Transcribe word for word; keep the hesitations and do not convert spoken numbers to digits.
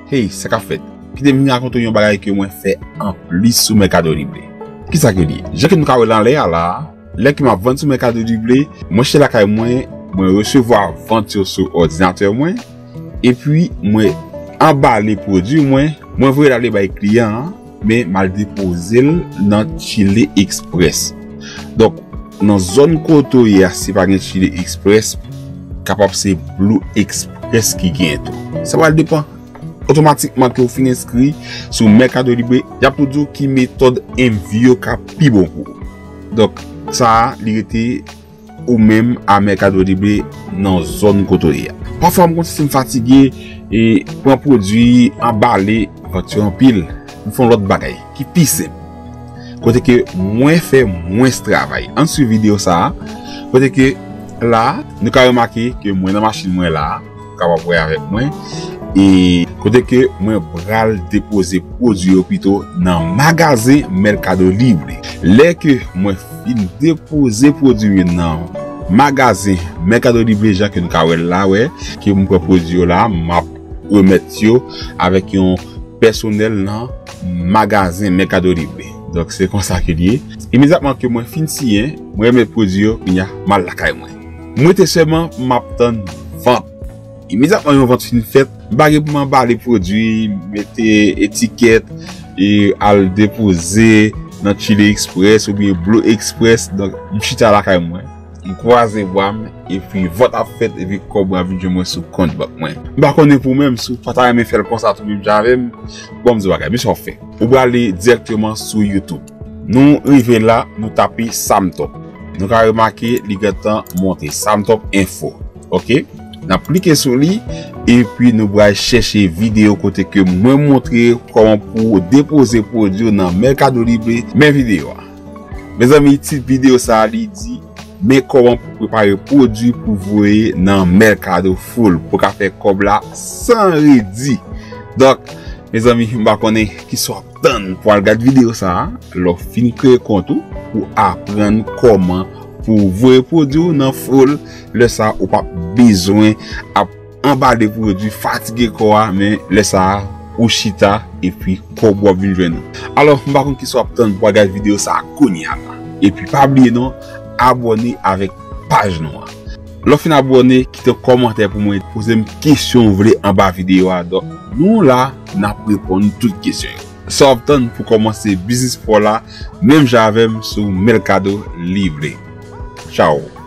Hey, sa k ap fèt? Kite m vin rakonte w yon bagay ke mwen fè anplis sou Mercado Libre. Kisa ke l ye? Jan ke nou ka wè l anlè a la, lè ke m ap vann sou Mercado Libre, mwen chita lakay mwen, mwen resevwa vant yo sou òdinatè mwen, epi mwen anbale pwodui mwen, mwen voye l ale bay kliyan an, men m al depoze l nan Chile Express. Donk, nan zòn kote w ye a, si pa gen Chile Express, kapab se Blue Express ki genyen tou. Sa pral depann otomatikman ke w fin enskri sou Mercado Libre, y ap tou di w ki metòd envi yo ka pi bon pou ou. Donk, sa a, li rete ou menm a Mercado Libre nan zòn kote w ye a. Pafwa, m konn santi m fatige e pran pwodui anbale, vant yo anpil. M fè yon lòt bagay ki pi senp. Kote ke mwen fè mwens travay. Ann swiv videyo sa a. Kote ke la, nou ka remake ke mwen nan machin mwen la, ou kapab wè avèk mwen. E kote ke mwen pral depoze pwodui yo pito nan magazen Mercado Libre. Lè ke mwen fin depoze pwodui yo nan magazen Mercado Libre, jan ke nou ka wè l la, wè, ke mwen pran pwodui yo la, m ap remèt yo avèk yon pèsonèl nan magazen Mercado Libre. Donk, se konsa ke l ye. Imedyatman ke mwen fin siyen, mwen remèt pwodui yo, kounye a, m al lakay mwen. M rete sèlman, m ap tann vant. Imedyatman yon vant fin fèt, m pa gen pou m anbale pwodui, mete etikèt, e al depoze nan Chile Express oubyen Blue Express. Donk, m chita lakay mwen, m kwaze bra m, epi vant ap fèt, epi kòb mwen ap vin jwenn mwen sou kont bank mwen. M pa konnen pou ou menm, si w pa ta renmen fè l konsa tou menm jan avè m, bon, m di w bagay, men sa w fè. Ou prale dirèkteman sou YouTube. Nou rive la, nou tape Samtop. Nou ka remake li gentan monte, Samtop Info. Oke? N ap klike sou li, epi nou pral chèche videyo kote ke mwen montre kòman pou w depoze pwodui w nan Mercado Libre. Men videyo a. Mezanmi, tit videyo sa a, li di, men kòman pou prepare pwodui pou voye nan Mercado Full, pou ka fè kòb la san redi. Donk, mezanmi, m pa konnen kisa w ap tann pou al gad videyo sa a. Lè w fin kreye kont ou, pou aprann kòman pou voye pwodui w nan Full, lè sa a, ou p ap bezwen ap anbale pwodui, fatige kò a, men lè sa a, ou chita, epi kòb ou ap vin jwenn ou. Alò, m pa konn kisa w ap tann pou al gad videyo sa a kounye a la. Epi pa bliye non, abòne avèk paj nou an. Lè w fin abòne, kite yon kòmantè pou mwen, poze m kesyon w vle anba videyo a. Donk, nou la, n ap reponn tout kesyon yo. Sa w ap tann pou kòmanse biznis pa w la, menm jan avè m sou Mercado Libre. Tchaw!